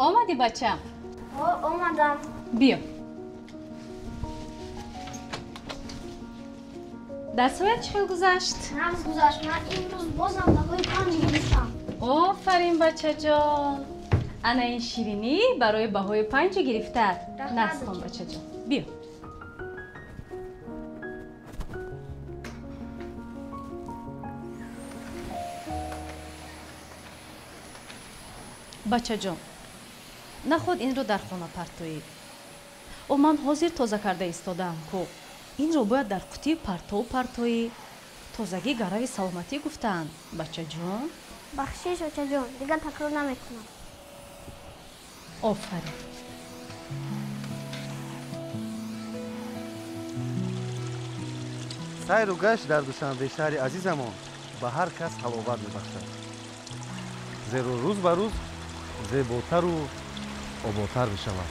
Омадӣ, бачам? Омадам. Биё. Дарсҳоят чӣ хел гузашт? Нағз гузашт. Ман имрӯз бозам баҳои 5 гирифтам. Офарин, бачаҷон. Ана ин ширинӣ барои баҳои 5 гирифтаат. Нағз хон, бачаҷон. Биё. Бачаҷон, наход инро дар хона партоӣ. О, ман ҳозир тоза карда истодаам ку. Инро бояд дар қутии партов партоӣ. Тозагӣ гарави саломатӣ гуфтаанд, бачаҷон. Бахшиш, очаҷон, дигар такрор намекунам. Офарин. Сайру гашт дар Душанбе, шаҳри азизамон, ба ҳар кас ҳаловат мебахшад, зеро рӯз ба рӯз зеботару оботар мешавад.